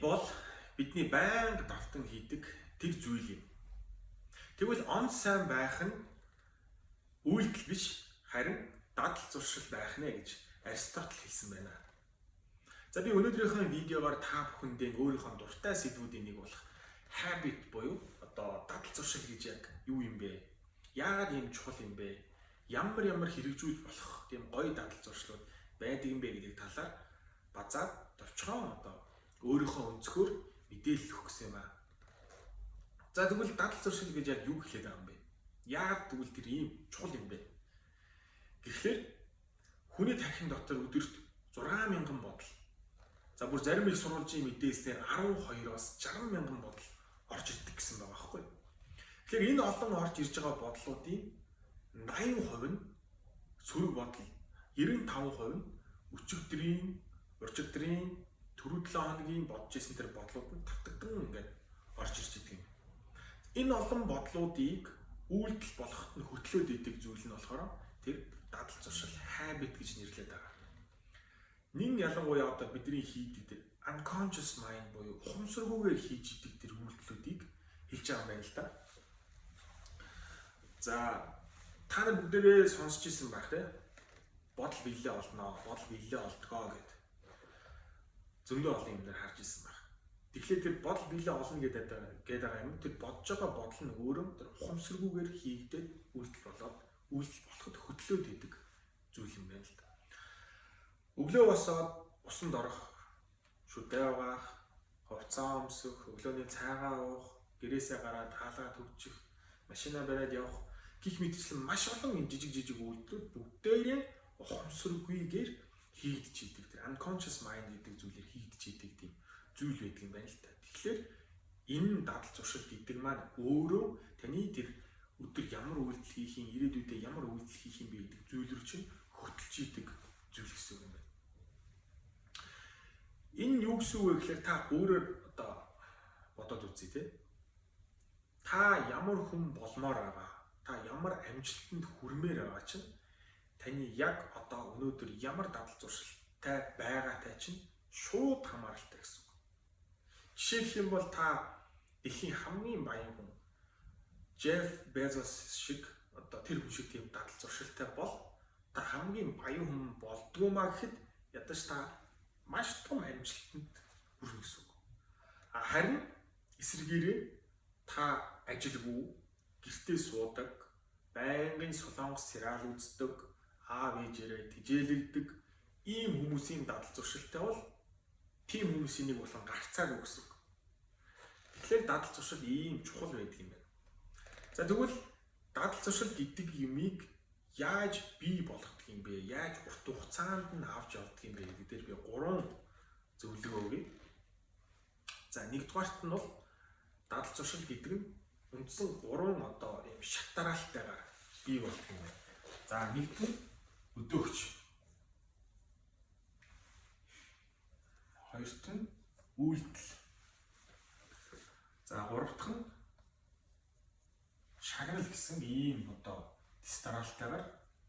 Бол бидний байнга давтан хийдэг тэр зүйл юм. Тэгвэл он сайн байх нь үйлдэл биш, харин дадал зуршил байх нэ гэж Аристотл хэлсэн байна. За, би өнөөдрийнхөө видеогоор та бүхэндээ өөрийнхөө дуртай сэдвүүдийн нэг болох habit буюу одоо дадал зуршил гэж яг юу юм бэ? Яагаад ийм чухал юм бэ? Ямар ямар хэрэгжүүлж болох тийм гоё дадал зуршлууд байдаг юм бэ гэдэг талаар базаад товчхон одоо өөрийнхөө өнцгөр мэдээлэл өгөх гэсэн юм аа. За, тэгвэл дадал зуршил гэж яг юу хэлээд байгаа юм бэ? Яагаад тэгвэл тэр ийм чухал юм бэ? Гэхлээр хүний тархин дотор өдөрт 6000 бодол. За, бүр зарим их сурвалжийн мэдээлэлээр 12-оос 60 мянган бодол орж ирдэг гэсэн байгаа байхгүй. Тэгэхээр энэ олон орж ирж байгаа бодлуудын 80% нь сөрөг бодол, 95% нь өчигдрийн, урчигдрийн, түрүү 7 хоногийн бодож исэн тэр бодлууд нь тавтагдан ингээд орж ирж идэг юм. Энэ олон бодлуудыг үйлдэл болгоход нь хөтлөөд идэг зүйл нь болохоор тэр дадал зуршил, habit гэж нэрлэдэг байгаа. Нин ялангуяа одоо бидний хийдэг тэр unconscious mind буюу ухамсаргүйгээр хийж идэг тэр үйлдэлүүдийг хэлж байгаа юм байна л да. За, та нар бүгдээрээ сонсч ирсэн байх, те. Бодол биелээ олноо, бодол биелээ олдгоо гэд. Зөндөө олон юм дээр харж ирсэн байх. Тэгэхээр тэр бодол биелээ олно гэдэг байгаа юм. Тэр бодож байгаа бодол нь өөрөө тэр ухамсаргүйгээр хийгдээд үйлдэл болоод, үйлдэл болоход хөтлөөд идэг зүйл юм байна л да. Өглөө босоод усанд орох, шүдээ угаах, хувцас өмсөх, өглөөний цайгаа уух, гэрээсээ гараад хаалгаа түгжих, машинаа бариад явах гэх мэтчлэн маш олон юм жижиг жижиг үйлдэлүүд бүгдээрээ ухамсаргүйгээр хийгдэж идэг. Тэр unconscious mind гэдэг зүйлээр хийгдэж идэг тийм зүйл байдаг юм байна л та. Тэгэхээр энэ дадал зуршил гэдэг маань өөрөө таны тэр өдөр ямар үйлдэл хийх юм, ирээдүйдээ ямар үйлдэл хийх юм бэ гэдэг зүйл рүү чинь хөтөлж идэг зүйл гэсэн үг юм байна. Энэ юу гэсэн үг вэ гэхээр та өөрөөр одоо бодоод үзье, те. Та ямар хүн болмоор байгаа, та ямар амжилтанд хүрмээр байгаа чинь таны яг одоо өнөөдөр ямар дадал зуршилтай байгаатай чинь шууд хамааралтай гэсэн үг. Жишээлх юм бол та дэлхийн хамгийн баян хүн Джеф Безос шиг, одоо тэр хүн шиг тийм дадал зуршилтай бол та хамгийн баян хүн болдгоо маа гэхэд ядаж та маш том амжилтанд хүрнэ гэсэн үг. А харин эсрэгээрээ та ажилгүй гэртээ суудаг, байнгын солонгос сериал үздэг, аав ээжээрээ тэжээлэгдэг ийм хүмүүсийн дадал зуршилтай бол тийм хүмүүсийн нэг болон гарцаагүй гэсэн үг. Тэгэхээр дадал зуршил ийм чухал байдаг юм байна. За, тэгвэл дадал зуршил гэдэг юмыг яаж бий болгодог юм бэ? Яаж урт хугацаанд нь авч явдаг юм бэ гэдэг дээр би гурван зөвлөгөө өгье. За, нэгдүгээрт нь бол дадал зуршил гэдэг нь үндсэн гурван одоо ийм шат дараалтайгаар бий болдог юм байна. За, нэгд нь өдөөгч. Хоёрт нь үйлдэл. За, гурав дахь нь шагнал гэсэн ийм одоо дэс дараалтайгаар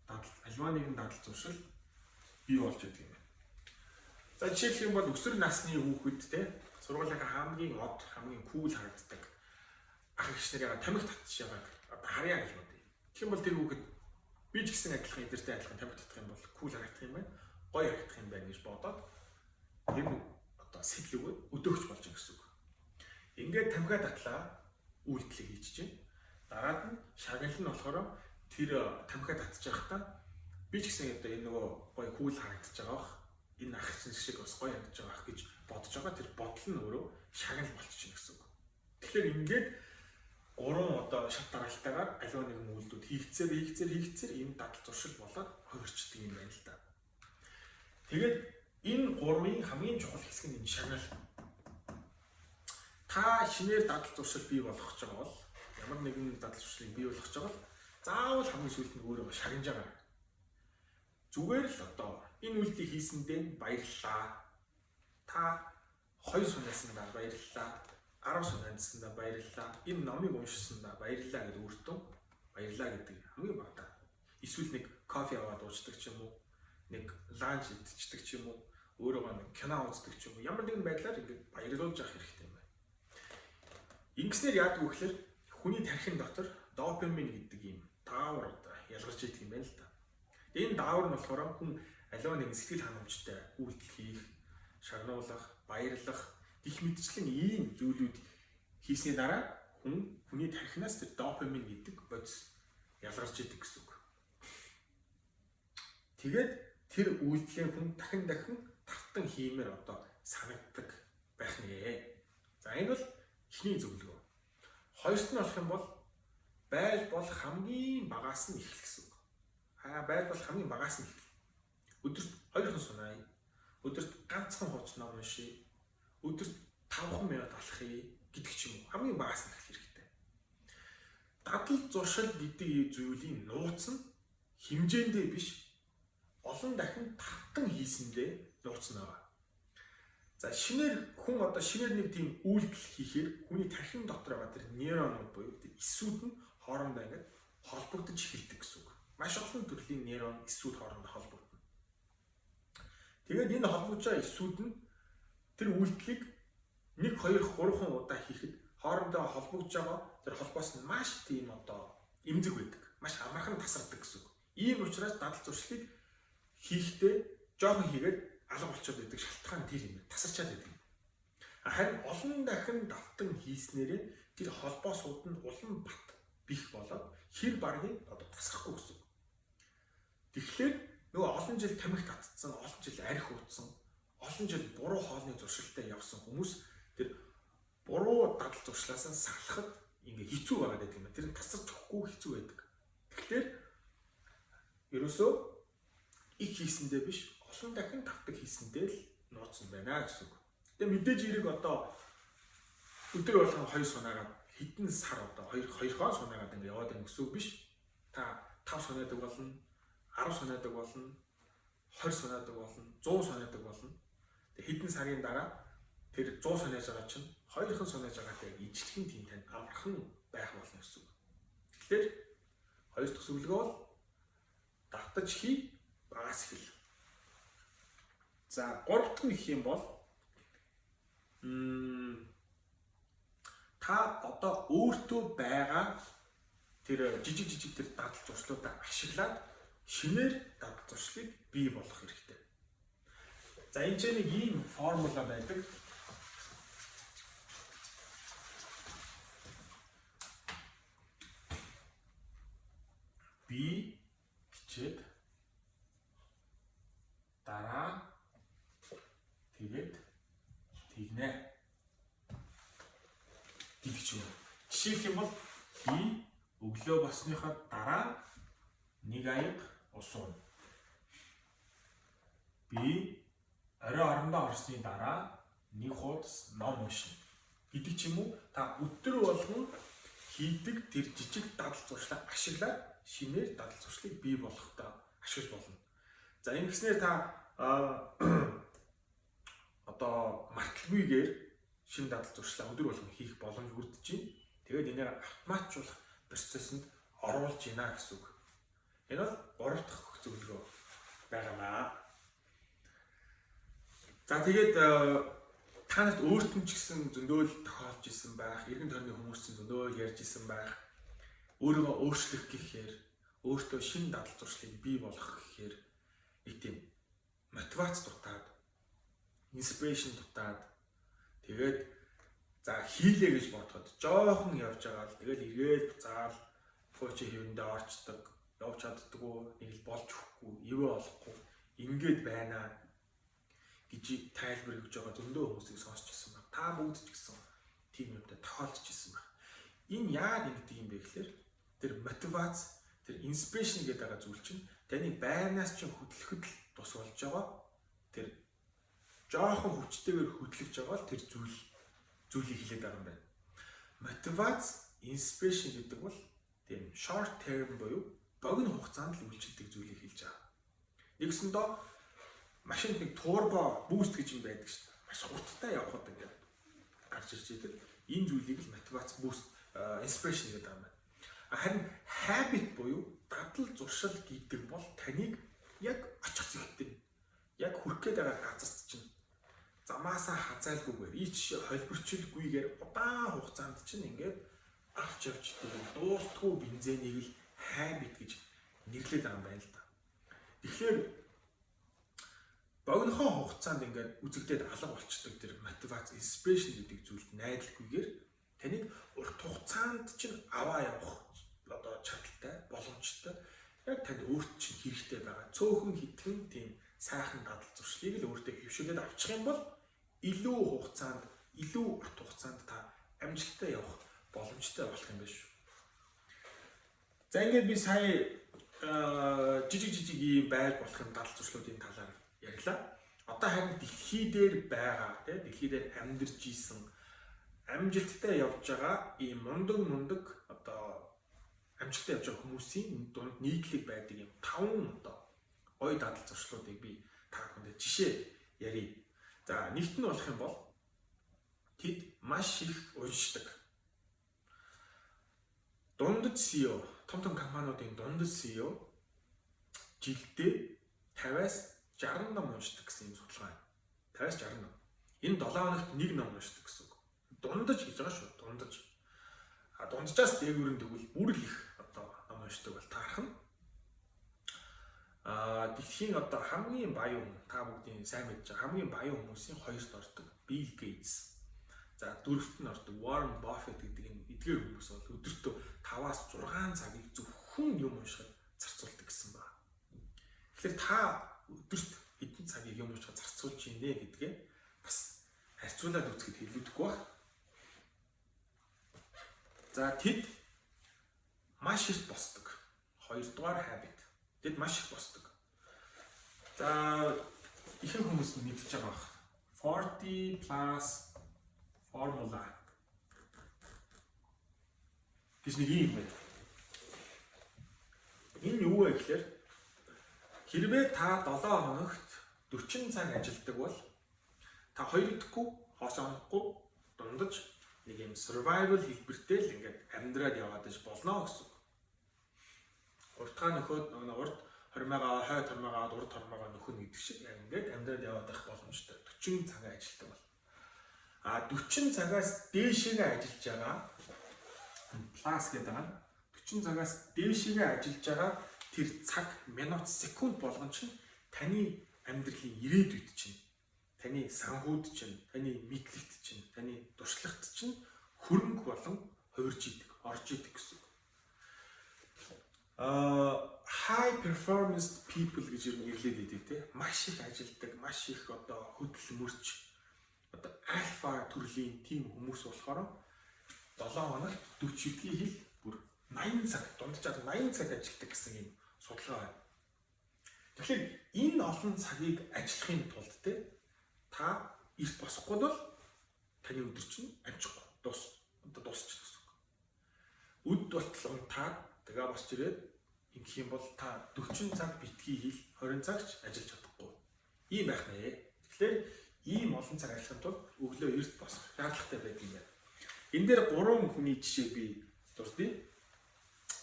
дадал аливаа нэгэн дадал зуршил бий болж идэг юм байна. За, жишээлх юм бол өсвөр насны хүүхэд, те, сургуулийнхаа хамгийн од, хамгийн cool харагддаг ах эгч нарыгаа тамхи татчих байгааг одоо харъя гэж бодъё. Тэгэх юм бол тэр хүүхэд би ч гэсэн адилхан эдэртэй адилхан тамхи татах юм бол cool харагдах юм байна, гоё харагдах юм байна гэж бодоод тэр нэг одоо сэтэл өгөөд өдөөгч болж байгаа гэсэн үг. Ингээд тамхиа татлаа, үйлдэлийг хийж чинь. Дараад нь шагнал нь болохоор тэр тамхиа татчих байхдаа би ч гэсэн одоо энэ нөгөө гоё cool харагдаж байгаа бах. Энэ ах чинь шиг бас гоё харагдаж байгаа ах гэж бодож байгаа тэр бодол нь өөрөө шагнал болчихно гэсэн үг. Тэгэхээр ингээд гурван одоо шат дараалтайгаар аливаа нэгэн үйлдэлүүд хийгдсээр хийгдсээр хийгдсээр энэ дадал зуршил болоод хувирчдаг юм байна л да. Тэгээд энэ гурвын хамгийн чухал хэсэг нь энэ шагнал. Та шинээр дадал зуршил бий болгох гэж байгаа бол, ямар нэгэн дадал зуршлыг бий болгох гэж байгаа бол заавал хамгийн сүүлд нь өөрөө шагнаж байгаа. Зүгээр л одоо энэ үйлдэлийг хийсэндээ баярлалаа. Та хоёр сунаасандаа баярлалаа. 10 сунаандсандаа баярлалаа. Энэ номыг уншсандаа баярлалаа гэдээ өөртөө баярлалаа гэдэг хамгийн багадаа. Эсвэл нэг кофе аваад уучдаг ч юм уу, нэг lunch идчихдэг ч юм уу. Өөрөөгөө нэг кино үздэг ч юм уу. Ямар нэгэн байдлаар ингээд баярлуулж явах хэрэгтэй юм байна. Ингэснээр яадаг вэ гэхээр хүний тархин дотор допамин гэдэг ийм даавар одоо ялгарч идэг юм байна л да. Энэ даавар нь болохоор хүн аливаа нэгэн сэтгэл ханамжтай үйлдэл хийх, шагнуулах, баярлах гэх мэтчлэн ийм зүйлүүд хийсний дараа хүн хүний тархинаас тэр допамин гэдэг бодис ялгарч идэг гэсэн үг. Тэгээд тэр үйлдэлээ хүн дахин дахин тавтан хиймээр одоо санагддаг байх нэ. За энэ бол эхний зөвлөгөө. Хоёрт нь болох юм бол байж болох хамгийн багаас нь эхлэх гэсэн үг. Байж болох хамгийн багаас нь эхлэх. Өдөрт 2 сунаа. Өдөрт ганцхан хуудас ном уншия. Өдөрт 5 минут алхая гэдэг ч юм уу. Хамгийн багаас нь эхлэх хэрэгтэй. Дадал зуршил гэдэг зүйлийн нууц нь хэмжээндээ биш, олон дахин тавтан хийсэндээ нууц нь байгаа. За шинээр хүн одоо шинээр нэг тийм үйлдэл хийхээр хүний тархин дотор байгаа тэр нейронууд буюу тэр эсүүд нь хоорондоо ингээд холбогдож эхэлдэг гэсэн үг. Маш олон төрлийн нейрон эсүүд хоорондоо холбогдоно. Тэгээд энэ холбогдож байгаа эсүүд нь тэр үйлдэлийг 1 2 3 удаа хийхэд хоорондоо холбогдож байгаа тэр холбоос нь маш тийм одоо эмзэг байдаг. Маш амархан тасардаг гэсэн үг. Ийм учраас дадал зуршлыг хийхдээ жоохон хийгээд алга болчиход байдаг шалтгаан тэр юм байна. Тасарчаад байдаг. Харин олон дахин давтан хийснээрээ тэр холбоосууд нь улам бат бих болоод хэр баргийг одоо тасрахгүй гэсэн үг. Тэгэхээр нөгөө олон жил тамхи татцсан, олон жил арх ууцсан, олон жил буруу хоолны зуршилтай явсан хүмүүс тэр буруу дадал зуршлаас нь салахад ингээ хэцүү байгаад байдаг юм байна. Тэр нь тасарч өгөхгүй хэцүү байдаг. Тэгэхээр ерөөсөө их хийсэндээ биш, олон дахин тавтаг хийсэндээ л нууц нь байна гэсэн үг. Тэгээ мэдээж хэрэг одоо өдөр болгон 2 сунаагаад хэдэн сар одоо 2 2хон сунаагаад ингээ яваад байна гэсэн үг биш. Та 5 сунаадаг болно, 10 сунаадаг болно, 20 сунаадаг болно, 100 сунаадаг болно. Тэгээ хэдэн сарын дараа тэр 100 сунааж байгаа чинь 2хон сунааж байгаатай яг ижлэхэн тийм танд амархан байх болно гэсэн үг. Тэгэхээр хоёр дахь зөвлөгөө бол давтаж хий, багаас эхэл. За гурав дахь нь гэх юм бол та одоо өөртөө байгаа тэр жижиг жижиг тэр дадал зуршлуудаа ашиглаад шинээр дадал зуршлыг бий болгох хэрэгтэй. За энэ ч нэг ийм формула байдаг. Би хичээд дараа тэгээд тэгнэ гэдэг ч юм уу. Жишээлх юм бол би өглөө болсныхоо дараа нэг аяга ус ууна. Би орой орондоо орсны дараа нэг хуудас ном уншина гэдэг ч юм уу. Та өдөр болгон хийдэг тэр жижиг дадал зуршлаа ашиглаад шинээр дадал зуршлыг бий болгохдоо ашиглаж болно. За ингэснээр та одоо марталгүйгээр шинэ дадал зуршлаа өдөр болгон хийх боломж бүрдэж байна. Тэгээд энийг автоматжуулах процессонд оруулж байна гэсэн үг. Энэ бол гурав дахь зөвлөгөө байгаамаа. За тэгээд та нарт өөрт нь ч гэсэн зөндөөл тохиолж исэн байх, эргэн тойрны хүмүүс чинь зөндөөл ярьж исэн байх. Өөрийгөө өөрчлөх гэхээр, өөртөө шинэ дадал зуршлыг бий болгох гэхээр нэг тийм мотивац дутаад, inspiration дутаад, тэгээд за хийлээ гэж бодоход жоохон явж байгаа л тэгэл эргээд буцаал пуучи хэвэндээ орчдөг, явж чаддаггүй, нэг л болж өгөхгүй, ивэ олохгүй ингээд байна гэж тайлбар өгж байгаа зөндөө хүмүүсийг сонсч ирсэн байна. Та бүгд ч гэсэн тийм юмтай тохиолдож ирсэн байна. Энэ яагаад ингэдэг юм бэ гэхээр тэр мотивац, тэр inspiration гэдэг байгаа зүйл чинь таны байрнаас чинь хөдлөхөд л тус болж байгаа. Тэр жоохон хүчтэйгээр хөдлөж байгаа л тэр зүйлийг хэлээд байгаа юм байна. Мотивац, inspiration гэдэг бол тийм short term буюу богино хугацаанд л үйлчилдэг зүйлийг хэлж байгаа. Нэгсэндээ машинд нэг турбо boost гэж юм байдаг шүү дээ. Маш хурдтай явхад ингээд гарч ирж идэг. Энэ зүйлийг л мотивац, boost, inspiration гэдэг юм байна. Харин habit буюу дадал зуршил гэдэг бол таныг яг очих зэгтэн, Яг хүрэх гээд байгаа газарт чинь замаасаа хазайлгүйгээр, ич холбирчлгүйгээр удаан хугацаанд чинь ингээд авч явж тэр дуустгүй бензинийг л habit гэж нэрлээд байгаа юм байна л да. Тэгэхээр богинохон хугацаанд ингээд үзэгдээд алга болчдөг тэр мотивац, inspiration гэдэг зүйлд найдалгүйгээр таныг урт хугацаанд чинь аваа явах одоо чадaltaй, боломжтой, яг танд өөрт чинь хэрэгтэй байгаа цөөхөн хитгэн тийм сайхан дадал зуршлыг л өөртөө хэвшүүлээд авчих юм бол илүү хугацаанд, илүү урт хугацаанд та амжилттай явах боломжтой болох юм байна шүү. За, ингээд би сая жижиг жижиг ийм байж болох юм дадал зуршлуудын талаар ярьлаа. Одоо харин дэлхий дээр байгаа, тий, дэлхий дээр амьдарч исэн, амжилттай явж байгаа ийм мундаг мундаг одоо амжилттай явж байгаа хүмүүсийн дунд нийтлэг байдаг юм таван одоо гоё дадал зуршлуудыг би та бүхэндээ жишээ ярья. За, нэгт нь болох юм бол тэд маш их уншдаг. Дундад CEO, том том компаниудын дундад CEO жилдээ 50-аас 60 ном уншдаг гэсэн юм судалгаа байна. 50-аас 60 ном. Энэ 7 хоногт нэг ном уншдаг гэсэн үг. Дундаж гэж байгаа шүү. Дундаж. А дунджаас дээгүүр нь тэгвэл бүр л их одоо ном уншдаг бол таарах нь. А дэлхийн одоо хамгийн баян хүн, та бүгдийн сайн мэдж байгаа хамгийн баян хүмүүсийн хоёрт ордог Bill Gates. За, дөрөвт нь ордог Warren Buffett гэдэг энэ эдгээр хүмүүс бол өдөртөө 5-аас 6 цагийг зөвхөн юм уншихад зарцуулдаг гэсэн байна. Тэгэхээр та өдөрт хэдэн цагийг юм уншихад зарцуулж байна гэдгээ бас харьцуулаад үзэхэд илүүдэхгүй байх. За, тэд маш их босдог. Хоёрдугаар habit. Тэд маш их босдог. За, ихэнх хүмүүс мэдж байгаа байх. 40 plus formula гэж нэг юм байна. Энэ юу вэ гэхээр хэрвээ та 7 хоногт 40 цаг ажилладаг бол та хоёр идэхгүй, хоосоо онохгүй, дундаж нэг юм survival хэлбэртэй л ингээд амьдраад яваад иж болно гэсэн үг. Уртгаа нөхөд урд хормойгоо, хойд хормойгоо, урд хормойгоо нөхөн гэдэг шиг яг ингээд амьдраад яваад байх боломжтой. 40 цаг ажилладаг бол. А 40 цагаас дээшээгээ ажиллаж байгаа, plus гэдэг байгаа. 40 цагаас дээшээгээ ажиллаж байгаа тэр цаг, минут, секунд болгон чинь таны амьдралын ирээдүйд чинь, таны санхүүд чинь, таны мэдлэгт чинь, таны туршлагат чинь хөрөнгө болон хувирж идэг, орж идэг гэсэн үг. High performance people гэж ер нь нэрлээд идэг, те. Маш их ажилдаг, маш их одоо хөдөлмөрч, одоо альфа төрлийн тийм хүмүүс болохоор 7 хоногт 40 хэдий хэл бүр 80 цаг, дунджаар 80 цаг ажилладаг гэсэн юм судалгаа байна. Тэгэхээр энэ олон цагийг ажиллахын тулд, те, та эрт босохгүй бол таны өдөр чинь амжихгүй, одоо дуусчих гэсэн үг. Үд болтол унтаад тэгээ босч ирээд ингэх юм бол та 40 цаг битгий хэл, 20 цагч ажиллаж чадахгүй. Ийм байх нэ. Тэгэхээр ийм олон цаг ажиллахын тулд өглөө эрт босох шаардлагатай байдаг юм байна. Энэ дээр гурван хүний жишээ би дурдъя.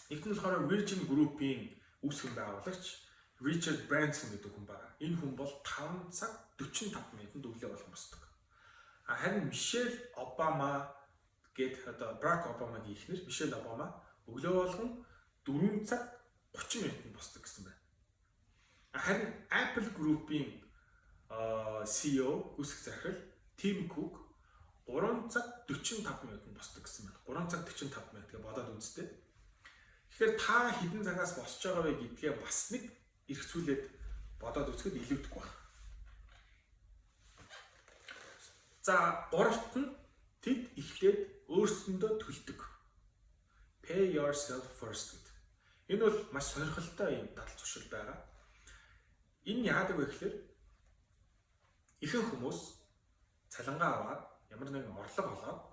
Нэгт нь болохоор Virgin Group-ийн үүсгэн байгуулагч Richard Branson гэдэг хүн байна. Энэ хүн бол 5 цаг 45 минутанд өглөө болгон босдог. А харин Мишель Обама гээд одоо Барак Обамагийн эхнэр Мишель Обама өглөө болгон 4 цаг 30 минутанд босдог гэсэн байна. Харин Apple Group-ийн CEO, үүсгэх захирал Tim Cook 3 цаг 45 минутанд босдог гэсэн байна. 3 цаг 45 минут гэж бодоод үзтээ. Тэгэхээр та хэдэн цагаас босч байгаа вэ гэдгээ бас нэг эргцүүлээд бодоод үзэхэд илүүдэхгүй байна. За, гуравт нь тэд эхлээд өөрсөндөө төлдөг. Pay yourself first гэдэг. Энэ бол маш сонирхолтой юм дадал зуршил байгаа. Энэ яадаг вэ гэхээр ихэнх хүмүүс цалингаа аваад, ямар нэгэн орлого олоод,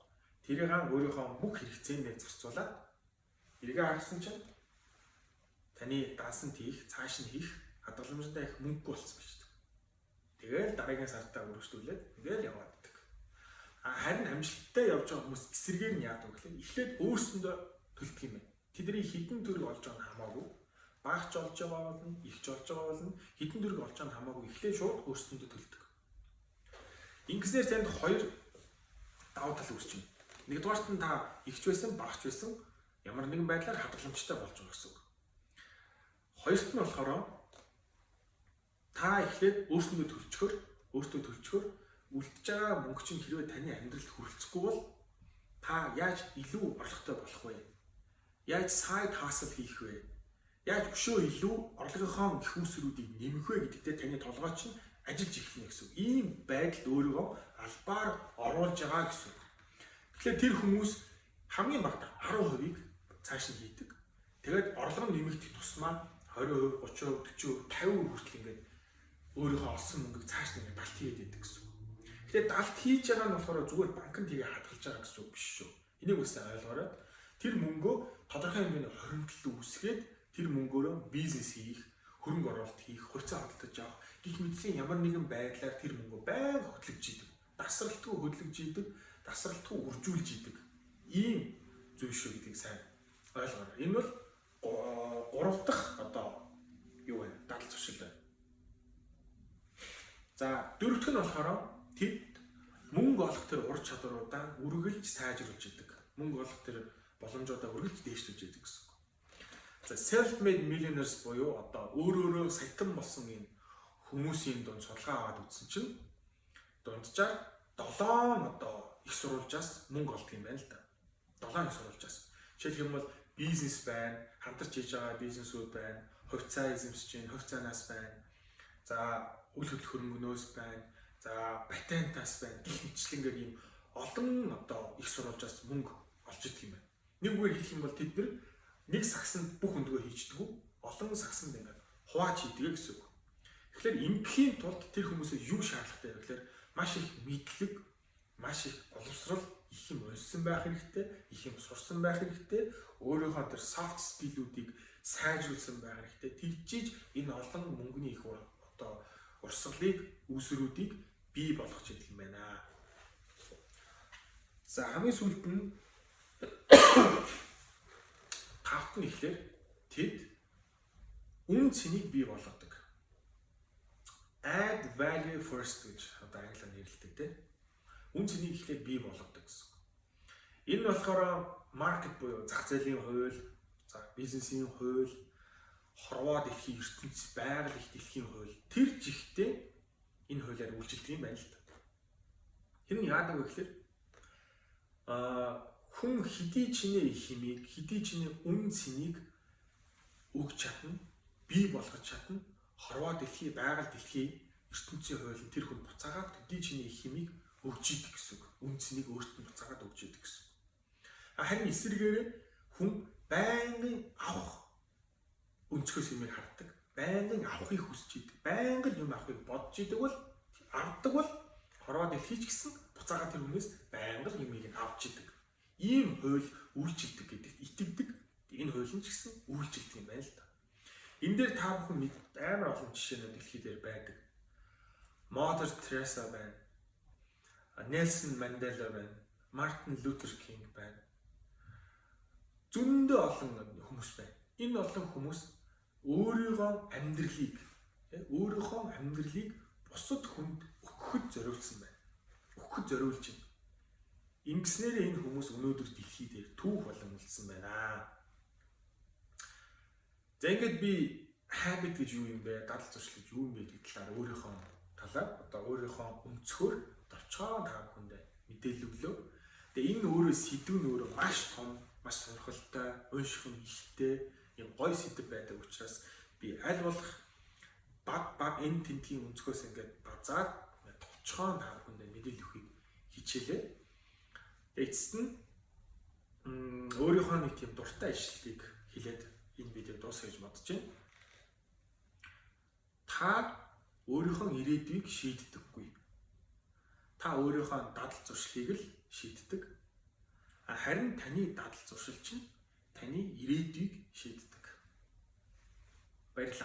тэрийг өөрийнхөө бүх хэрэгцээндээ зарцуулаад эргээ харсан чинь таны дансанд хийх, цааш нь хийх хадгаламжтай их мөнгөгүй болсон байж байгаа. Тэгэл дараагийн сартаа өргөжлүүлээд ингээл яваад байдаг. А харин амжилттай явж байгаа хүмүүс эсрэгээр нь яадаг вэ гэхээр эхлээд өөрсөндөө төлдөг юм байна. Тэдний хэдэн төгрөг олж байгаа нь хамаагүй. Багч олж байгаа болно, ихч олж байгаа болно, хэдэн төгрөг олж байгаа нь хамаагүй, эхлээд шууд өөрсөндөө төлдөг. Ингэснээр танд хоёр давуу тал үүсэж байна. Нэгдүгээрт нь та ихч байсан, багч байсан ямар нэгэн байдлаар хадгаламжтай болж байгаа гэсэн үг. Хоёрт нь болохоор та эхлээд өөртөө төлчхөөр үлдэж байгаа мөнгө чинь хэрвээ таны амьдралд хүрэлцэхгүй бол та яаж илүү орлоготой болох вэ? Яаж side hustle хийх вэ? Яаж өшөө илүү орлогынхоо их үүсвэрүүдийг нэмэх вэ гэдэгтээ таны толгой чинь ажиллаж эхэлнэ гэсэн үг. Ийм байдалд өөрийгөө албаар оруулж байгаа гэсэн үг. Тэгэхээр тэр хүмүүс хамгийн багадаа 10%-ийг цааш нь хийдэг. Тэгээд орлого нь нэмэгдэх тусмаа 20%, 30%, 40%, 50% хүртэл ингээд өөрийнхөө олсон мөнгийг цааш нь ингээд далт хийгээд байдаг гэсэн үг. Тэгэхээр далт хийж байгаа нь болохоор зүгээр банкнд хийгээ хадгалж байгаа гэсэн үг биш шүү. Энийг бас ойлгоорой. Тэр мөнгөө тодорхой хэмжээний хоригдлол үүсгээд, тэр мөнгөөрөө бизнес хийх, хөрөнгө оруулалт хийх, хувьцаа худалдаж авах гэх мэтийн ямар нэгэн байдлаар тэр мөнгөө байнга хөдлөж идэг. Дасралтгүй хөдлөж идэг, дасралтгүй үржүүлж идэг. Ийм зүйл шүү гэдгийг сайн ойлгоорой. Энэ бол гурав дахь одоо юу вэ? Дадал зуршил байна. За, дөрөвдөх нь болохоор тэд мөнгө олох тэр ур чадваруудаа үргэлж сайжруулж идэг. Мөнгө олох тэр боломжуудаа үргэлж дээшлүүлж идэг гэсэн үг. За, self made millionaires буюу одоо өөр өөрөө саятан болсон ийм хүмүүсийн дунд судалгаа аваад үзсэн чинь дунджаар 7 одоо их сурвалжаас мөнгө олдог юм байна л да. 7 их сурвалжаас. Жишээлх юм бол бизнес байна, хамтарч хийж байгаа бизнесүүд байна, хувьцаа эзэмшиж байна, хувьцаанаас байна. За, үл хөдлөх хөрөнгөнөөс байна. За, патентаас байна. Гэх мэтчилэнгээр ийм олон одоо их сурвалжаас мөнгө олж идэг юм байна. Нэг үгээр хэлэх юм бол тэд нар нэг сагсанд бүх өндгөө хийждэг. Олон сагсанд ингээд хувааж хийдэг гэсэн үг. Тэгэхээр ингэхийн тулд тэр хүмүүсээ юу шаардлагатай вэ гэхээр маш их мэдлэг, маш их боловсрол, их юм уншсан байх хэрэгтэй, их юм сурсан байх хэрэгтэй, өөрийнхөө тэр soft skill-үүдийг сайжруулсан байх хэрэгтэй. Тэгжиж энэ олон мөнгөний их одоо урсгалыг, үүсвэрүүдийг бий болгож идэг юм байна. За, хамгийн сүүлд нь тавт нь ихлээр тэд үнэ цэнийг бий болгодог. Add value first гэж одоо англиар нэрлэдэг, тийм. Үнэ цэнийг эхлээд бий болгодог гэсэн. Энэ нь болохоор market буюу зах зээлийн хууль, за, бизнесийн хууль, хорвоо дэлхийн ертөнц, байгаль их дэлхийн хууль, тэр жигтэй энэ хуулиар үйлчилдэг юм байна л да. Тэр нь яадаг вэ гэхээр хүн хэдий чинээ их хэмийг, хэдий чинээ үнэ цэнийг өгч чадна, бий болгож чадна, хорвоо дэлхий, байгаль дэлхий ертөнцийн хууль нь тэр хүн буцаагаад төдий чинээ их хэмийг өгч идэг гэсэн үг. Үнэ цэнийг өөрт нь буцаагаад өгч идэг гэсэн үг. Харин эсрэгээрээ хүн байнгын авах өнцгөөс юмыг хардаг. Байнгын авахыг хүсэж идэг. Байнгын юм авахыг бодож идэг бол, авдаг бол хорвоо дэлхий ч гэсэн буцаагаад тэр хүнээс байнга юмыг нь авч идэг. Ийм хууль үйлчилдэг гэдэгт итгэдэг. Энэ хууль нь ч гэсэн үйлчилдэг юм байна л да. Энэ дээр та бүхэн амар олон жишээнүүд дэлхий дээр байдаг. Mother Teresa байна. Нельсон Мандела байна. Мартин Лютер Кинг байна. Зөндөө олон хүмүүс байна. Энэ олон хүмүүс өөрийнхөө амьдралыг бусад хүнд өгөхөд зориулсан байна. Өгөхөд зориулж байна. Ингэснээр энэ хүмүүс өнөөдөр дэлхий дээр түүх болон үлдсэн байна. За, ингээд би habit гэж юу юм бэ? Дадал зуршил гэж юу юм бэ гэдэг талаар өөрийнхөө талаар одоо өөрийнхөө өнцгөр товчхон та бүхэндээ мэдээлэл өглөө. Тэгээ энэ өөрөө сэдэв нь өөрөө маш том, маш сонирхолтой, унших нь ихтэй юм гоё сэдэв байдаг учраас би аль болох баг баг энэ тентгийн өнцгөөс ингээд базаад товчхон та бүхэндээ мэдээлэл өгөхийг хичээлээ. Тэгээ эцэст нь өөрийнхөө нэг тийм дуртай ишлэлийг хэлээд энэ видеог дуусгая гэж бодож байна. Та өөрийнхөө ирээдүйг шийддэггүй. Та өөрийнхөө дадал зуршлыг л шийддэг. Харин таны дадал зуршил чинь таны ирээдүйг шийддэг. Баярлалаа.